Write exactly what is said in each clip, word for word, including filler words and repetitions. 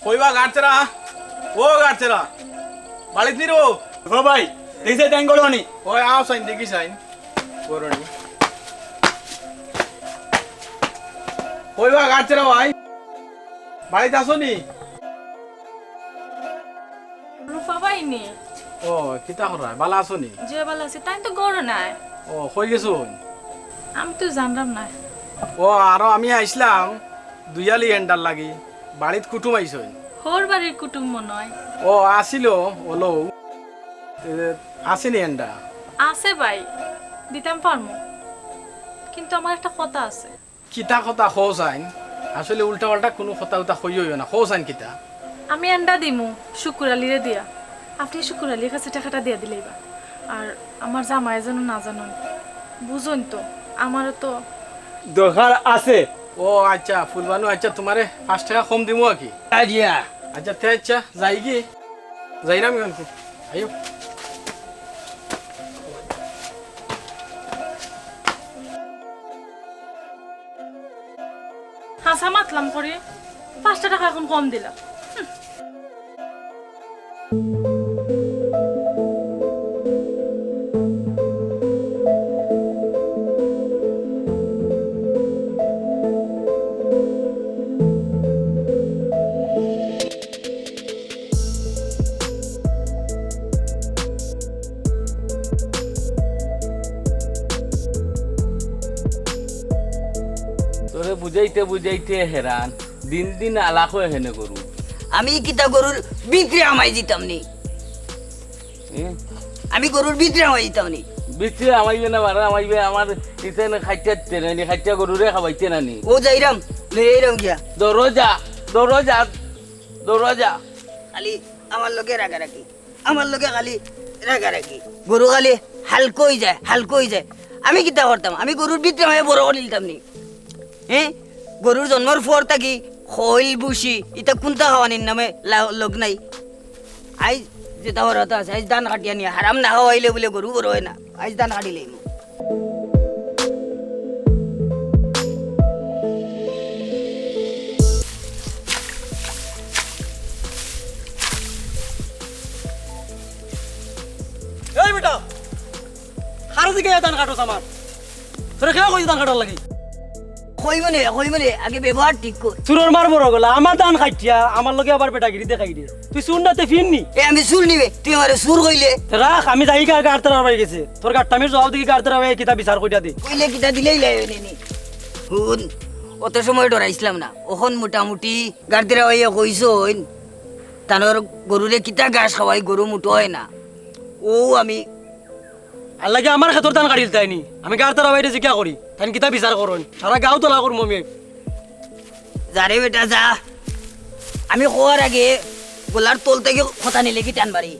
ওই বা গাড়ছেরা, ও গাড়ছেরা, বাড়িত নি রো? ও ভাই, দেখি চাই তাইন ঘরো নি। ওই আও চাইন, দেখি চাইন। ঘরো নি। ওই বা গাড়ছেরা ভাই, বাড়িত আছো নি? রূপা ভাই নি? ও, কিতা করায়? বালা আছো নি? জি, বালা আছি। তাইন তো ঘরো নাই। ও, কই গেছইন? আমি তো জানরাম না। ও, আরো আমি আইছলাম দুইয়ালি এন্ডার লাগি। বাড়িত কুটুম আইছইন। হউর বাড়ির কুটুম মনো অয়। ও, আছিল, অলো। এ, আছে নি এন্ডা? আছে ভাই, দিতাম পারমু। কিন্তু আমার একটা কথা আছে। কিতা কথা কও চাইন? আসলে উল্টা-পাল্টা কুনু কথা-উথা কইও না। কও চাইন কিতা? আমি এন্ডা দিমু শুকুর আলীরে দিয়া। আপনে শুকুর আলীর কাছে টেকাটা দিয়া দিলাইবা। আর আমার জামাইয়ে যেন না জানইন। বুঝইন তো, আমারও তো দরকার আছে। ও আইচ্ছা, ফুলবানু, আইচ্ছা, তুমারে পাঁচ টেকা কম দিমু আর কি। আইচ্ছা। আইচ্ছা, তে আইচ্ছা, যাইগি। যাইরাম অখন। আইও। হাছা মাতলাম করি, পাঁচটা টেকা অখন কম দিলা। হুম। তোরে বুঝাইতে বুঝাইতে হেরান, দিন দিন আলাক অয় হেনে গরু। আমি কিতা গরুর ভিতরে হামাই যিতাম নি? এ? আমি গরুর ভিতরে হামাই যিতাম নি? ভিতরে হামাইবে না, বারা হামাইবে, আমার ইতে না খাইতে দিতে না নি, খাইতে গরুরে খাওয়াইতে না নি। ও যাইরাম, লই আইরাম গিয়া। দরজা, দরজা, দরজা। খালি আমার লগে রাগারাগি। আমার লগে খালি রাগারাগি। গরু খালি হালকা অই যায়, হালকা অই যায়। আমি কিতা করতাম? আমি গরুর ভিতরে আমি বড় করি নিতাম নি। হ্যাঁ? গরুর জন্মর পর থাকি খইল, ভুসি, ইতা কুনতা খাওয়ানির নামে লা-, লগ নাই। আইজ যেতা করাত আছে, আইজ ধান কাটিয়া নিয়া, হারাম না খাওয়াইলে বুলে গরু বড় অয় না। আইজ ধান কাটিলাইমু। এই বেটা, কারে জিগাইয়া ধান কাটস আমার? তোরে কে কইছে ধান কাটার লাগি? কইমু নে, কইমু নে, আগে ব্যবহার ঠিক কর। চুরর মার বড় গলা, আমার ধান কাটিয়া, আমার লগে আবার বেটাগিরি দেখাইরে। তুই চুর না তে ফির নি? এ, আমি চুর নি বে, তুই আমারে চুর কইলে। তে রাখ, আমি যাইগি, গাড়তেরা ভাই গেছে। তোর গাড়তামির জবাব দেখি গাড়তেরা ভাই কিতা বিচার কইরা দে। কইলে কিতা দিলাইলায় নে নি। হুন, অত সময় ডরাইছলাম না। অখন মোটামুটি গাড়তেরা ভাইয়ে কইছইন, তানর গরুরে কিতা ঘাস খাওয়াই, গরু মুটো অয় না। অউ আমি আর লাগি আমার খেতর ধান কাটিলতায় নি। আমি গাড়তেরা ভাইরে জিকা করি, তাইন কিতা বিচার করইন। সারা গাঁও তলা করমু আমি। যা রে বেটা, যা। আমি কওয়ার আগে গলার তল থাকি কথা নিলে কি টান বাড়ি?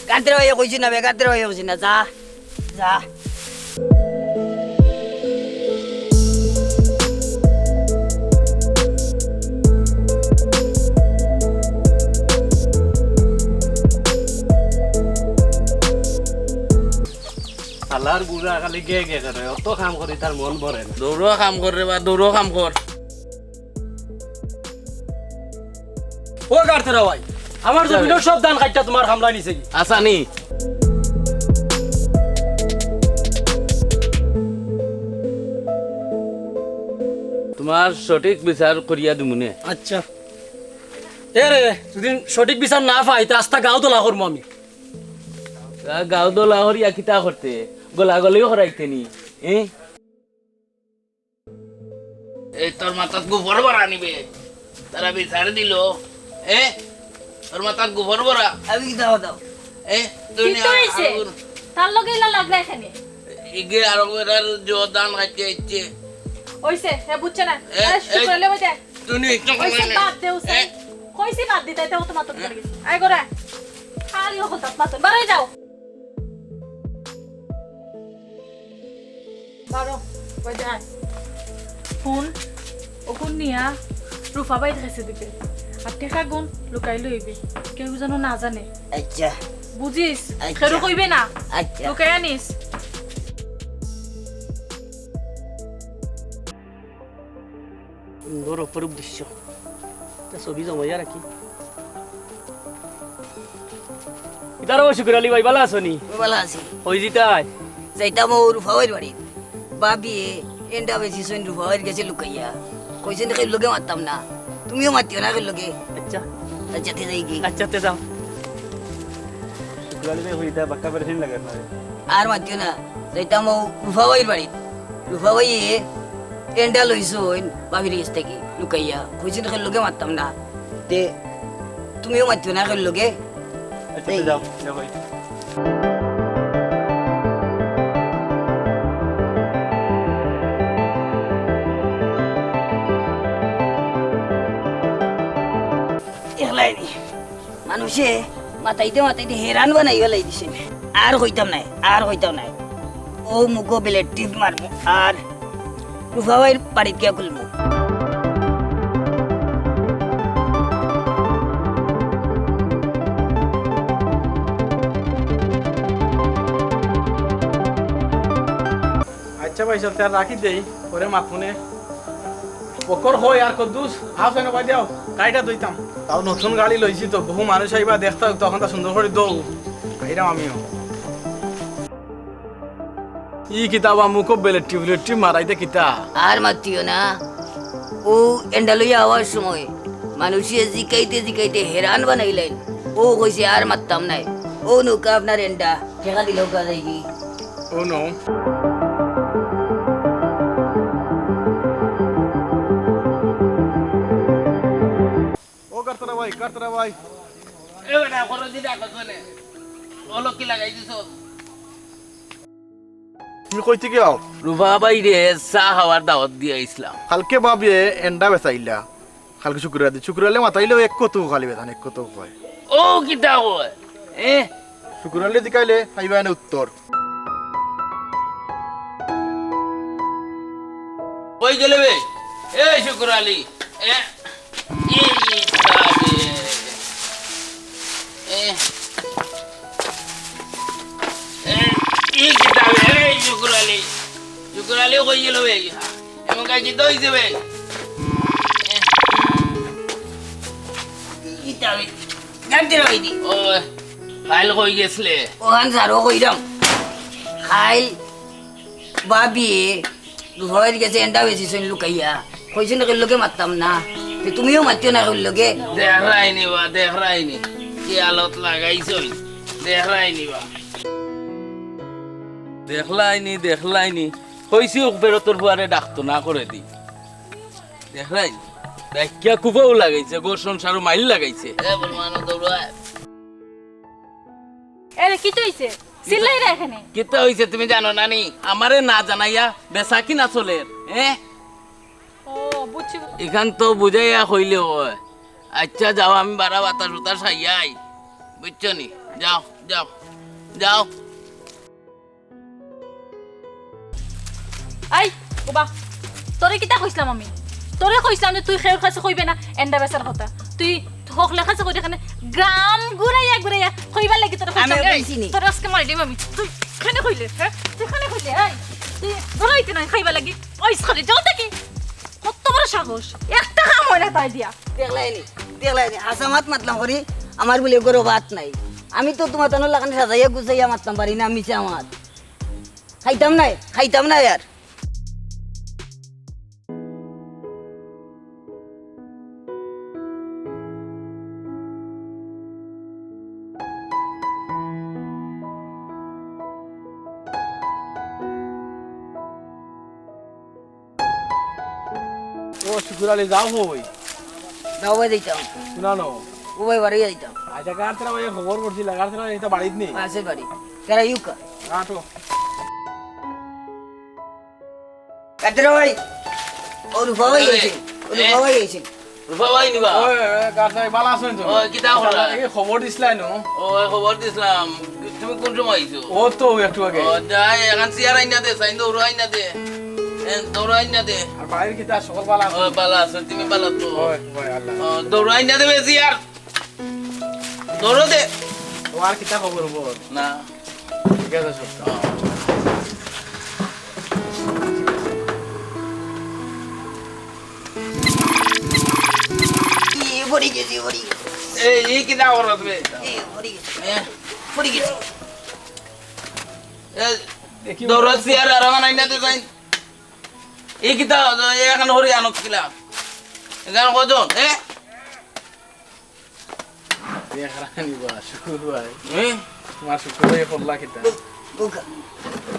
গাড়তেরা ভাইয়ে কইছি না বে, গাড়তেরা ভাইয়ে কইছি না, যা। যা। শালার বুড়া খালি গে গে করে, অত কাম করি তার মন ভরে না। দৌড়ো কাম কর রে বা, দৌড়ো কাম কর। ও গাড়তেরা ভাই, আমার জমিনর সব ধান কাটিয়া তুমার কামলায় নিছে গি? আচ্ছা নি। তুমার সঠিক বিচার করিয়া দিমুনে। আচ্ছা। এ রে, যদি সঠিক বিচার না পাই, তে আস্তা গাঁও দলা করমু আমি। তা গাঁও দলা করিয়া কিতা করতে? গলাগলিও করাইতে নি, এ? এ, তোর মাথাত গোবর ভরা নি বে। তারা বিচার দিল। এ? তোর মাথাত গোবর ভরা। আমি কিতা করতাম? এ? দুনিয়া কিতা অইছে? আগুন। তার লগে ইলা লাগলা কেনে? ইগে আর ওরার জোদান খাইতে ইচ্ছে। অইছে, হে বুঝছে না। এ, আরে, এ, শুক্র লেবে দে। তুই নি ইচ্ছা অইছে, করলে না। বাদ দে, হুসেন। এ? কইছি বাদ দিতে, এটাও তো মাতন করে গেছি। আয় করে। খালি হকল তাত মাতন। বারোই যাও। বারো, কই যায়? ফোন, ওগুন নিয়া রূপা বাইত গেছে দিতে। আর টেকাগুন লুকাই লইবে, কেউ যেন না জানে। আচ্ছা। বুঝিস? আচ্ছা। কেউ কইবে না। আচ্ছা। লুকাই আনিস। সুন্দর অপরূপ দৃশ্য। তা ছবি জমাইয়া রাখি। কিতা রে ও শুকুর আলী ভাই, ভালা আছো নি? ভালা আছি। কই যিতায়? যাইতাম অউ রুফা ভাইর বাড়িত। ভাবিয়ে এন্ডা বেচিছইন রুফা ভাইর গেছে লুকাইয়া। কইছইন কেউর লগে মাততাম না। তুমিও মাতিও না কেউর লগে। আচ্ছা। আচ্ছা, তে যাইগি। আচ্ছা, তে যাও। শুকুর আলী ভাই, কই যিতায়, বাক্কা পেরেশান লাগে না। আর মাতিও না। যাইতাম অউ রুফা ভাইর বাড়িত। রুফা ভাইয়ে এন্ডা লইছইন ভাবির গেছ থাকি লুকাইয়া। কইছইন কেউর লগে মাততাম না। তে তুমিও মাতিও না কেউর লগে। আচ্ছা, এই। তে যাও, যাও ভাই। দেখলায়নি, মানুষে মাতাইতে মাতাইতে হেরান বানাই ফালাই দিছে। আর কইতাম নায়, আর কইতাম নায়। অউ মুখো ব্লেড টিপ মারমু, আর রুফা ভাইর বাড়িত গিয়া খুলমু। আচ্ছা ভাই সাহেব, তে আর রাখি দেই, পরে মাতমুনে। বকর কই আর কদ্দুস, আও সেন বাদ দেও, গাড়িটা ধইতাম। তাও নতুন গাড়ি লইছি তো, বহু মানুষ আইবা দেখতা, তখন তা সুন্দর করি দৌ। আইরাম আমিও। ই কিতা বা মুখো ব্লেড টিপ ব্লেড টিপ মারাইতে কিতা? আর মাতিও না। অউ এন্ডা লইয়া আওয়ার সময় মানুষে জিকাইতে জিকাইতে হেরান বানাইলাইন। অউ কইছে আর মাততাম নায়। অউ নৌকা আপনার এন্ডা, টেকা দিলে উকা যাইগি। Oh no. ও কারতারা ভাই, কারতারা ভাই। এ বেটা, করো দি ডাকো জনে। ও লোক কি লাগাই দিছো? তুমি কই থাকি আও? রুফা ভাইরে চা খাওয়ার দাওয়াত দিয়া আইছলাম। কালকে ভাবিয়ে এন্ডা বেচাইলা। কালকে শুক্রবার দি, শুক্রবার মাতাইলেও এক কত খালি বেচান, এক কত কয়। ও কিতা কয়? এ? শুক্রবার জিকাইলে পাইবা এনে উত্তর। কই গেলে বে? এ শুক্র আলী, এ, এই কিতাবে, এ, এ, এই কিতাবে, এই শুক্র আলী, শুক্র আলী কই গেল বে? এমন কাজ কিতা হইছে বে? এ, কিতাবে, জানতে পারিনি। ও, কাইল কই গেছলে? ওখান স্যারও কইরাম। কাইল ভাবিয়ে রুফা ভাইর গেছে এন্ডা বেচিছইন লুকাইয়া। কইছইন কেউর লগে মাততাম না। তে তুমিও মাতিও না কেউর লগে। দেখরায়নি বা, দেখরায়নি। কি আলত লাগাইছইন। দেখরায়নি বা। দেখলায়নি, দেখলায়নি। কইছি ও বেরোতর বুয়ারে ডাকতো না করে দি। দেখলায়নি। দেখিয়া কুবাও লাগাইছে, ঘর সংসারও মাইল লাগাইছে। এ বলমানো দৌড়ায়। এরে, কিতা হইছে? চিল্লাইরা এখানে। কিতা হইছে তুমি জানো না নি? আমারে না জানাইয়া বেচা কিনা চলের, এ? ও, বুঝছি, বুঝছি। এখান তো বুঝাইয়া কইলে হয়। আচ্ছা, যাও, আমি বারা বাতাস উতাস খাইয়া আই। বুঝছো নি? যাও, যাও, যাও। এই, ওবা, তোরে কিতা কইছলাম আমি? তোরে কইছলাম যে তুই কেউর কাছে কইবে না, এন্ডা বেচার কথা। তুই হকলর কাছে কইরে কেনে, গ্রাম ঘুরাইয়া ঘুরাইয়া কইবার লাগি তোরে আমি কইছলাম। এই, কইছি নি। তোরে আজকে মারি দিম আমি। তুই কেনে কইলে, হ্যাঁ? তুই কেনে কইলে, এই? তুই ঘুরাইতে নয়, খাইবার লাগি। ওই, সরে যাও দেখি। কত বড় সাহস, একটা কাম হয় না তাই দিয়া। দেখলায়নি, দেখলায়নি, হাছা মাত মাতলাম করি, আমার বুলে গরো ভাত নাই। আমি তো তুমার তানোর লাখান সাজাইয়া গুছাইয়া মাততাম পারি না, মিছা মাত। খাইতাম নায়, খাইতাম নায় আর। ও শুকুর আলী, যাও কই? যাও ভাই, যাইতাম। শুনা নো। ও ভাই, বাড়ি যাইতাম। আচ্ছা, কার তারা ভাই খবর করছিল, কার তারা এটা বাড়িত নেই? আছে বাড়ি। তারা ইউকা। আটো। কার তারা ভাই? ও রূপা ভাই আইছে। ও রূপা ভাই আইছে। রূপা ভাই নিবা? ওই, ওই, কার তারা ভাই, ভালো আছেন তো? ওই, কিতা খবর? এই খবর দিছিলাই নো? ওই, খবর দিছিলাম। তুমি কোন সময় আইছো? ও তো একটু আগে। ও, যাই, এখন চেয়ার আইনা দে, সাইন দৌড় আইনা দে। এ, দৌড় আইনা দে। আর বাড়ির কিতা সকল ভালো আছে? ও, ভালো আছে, তুমি ভালো তো? ওই, ওই, আল্লাহ। ও, দৌড় আইনা দে বেশি আর। দৌড় দে। ও, আর কিতা খবর খবর? না। ঠিক আছে, সব। ও। এ, পড়ি গেছি, পড়ি গেছি। এই, এই কিতা খবর তুমি? এ, পড়ি গেছি। এ? পড়ি গেছি। এ, দেখি দৌড় চেয়ার আর আমার আইনাতে যাই। এই কিতা, এখান হরি আনক কিলা? এখান কজন, এ? এখান নিবা, শুকুর ভাই। এ? তোমার শুকুর ভাই পড়লা কিতা?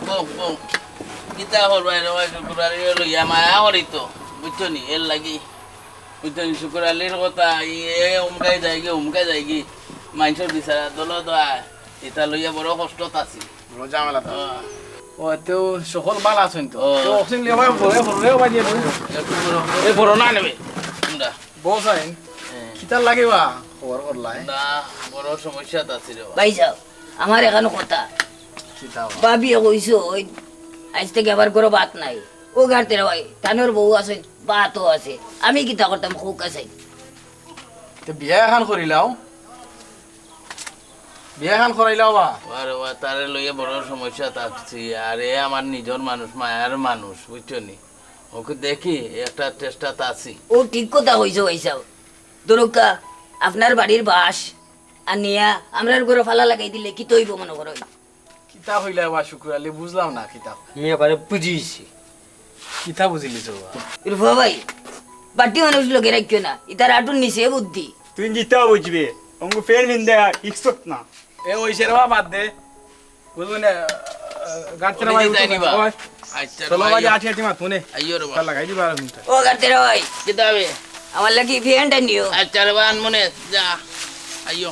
বউ, বউ। কিতা করবা রে ভাই, শুকুর আলী লইয়া মায়া করি তো, বুঝছো নি? এর লাগি, বুঝছো নি? শুকুর আলীর কথা, এ উমকাই যায়গি, উমকাই যায়গি। মাইনষর বিচারা দল তো আয়, এটা লইয়া বড় কষ্টত আছি। বড় ঝামেলা তো। হ্যাঁ। ও, তো সকল ভালা আছইন তো? ও। তো অক্সিজেন লিয়া ভাই, ভরে, ভরে, ভাই, দিয়ে দিন। একটু বড়। এ বড় না নেবে, তোমরা। বস আইন। হ্যাঁ। কিতার লাগে বা? খবর করলাই। না, বড় সমস্যাত আছি রে বা। ভাই সাহেব, আমার এখান কথা। কিতা বা? ভাবিয়ে কইছো, ওই আইজ থাকি আবার ঘরো ভাত নাই। ও গাড়তে রে ভাই, তানোর বউ আছে, ভাতও আছে। আমি কিতা করতাম, খুক আছে। তে বিয়া এখান করিলাও। বিয়া এখান করাইলাও বা। আরে বা, তারে লইয়া বড় সমস্যাত আছি। আর এ আমার নিজর মানুষ, মায়ার মানুষ, বুঝছো নি? ওকে দেখি, একটা চেষ্টাত আছি। ও ঠিক কথা কইছো ভাই সাহেব। ধরুক্কা, আপনার বাড়ির বাঁশ আনিয়া আমরার ঘরো ফালা লাগাই দিলে কিতা অইবো মনো করো? কিতা কইলা বা শুকুর আলী, বুঝলাম না কিতা। আমি এবারে বুঝিছি। কিতা বুঝিলিছো বা? রুফা ভাই, বাটি মানুষ লগে রাখিও না, ইতার আটুর নিচে বুদ্ধি। তুই কিতা বুঝবে? অঙ্গু ফের নিন্দে ইকসত না। এ ওই শেরবা বাদ দে। বুঝবি না, আহ, গাড়তে ওই না ভাই, যে যাইনি বা। ওই। আচ্ছা রে চলো ভাই, ভাই, আইও। আটি আটি মাত মনে। আইও রে বা। লাগাই দিবা আর ঘন্টা। ও গাড়তে রে ভাই। কিতা হবে? আমার লাগি ফ্যানটা নিও। আচ্ছা রে বা, আন মনে, যা। আইও।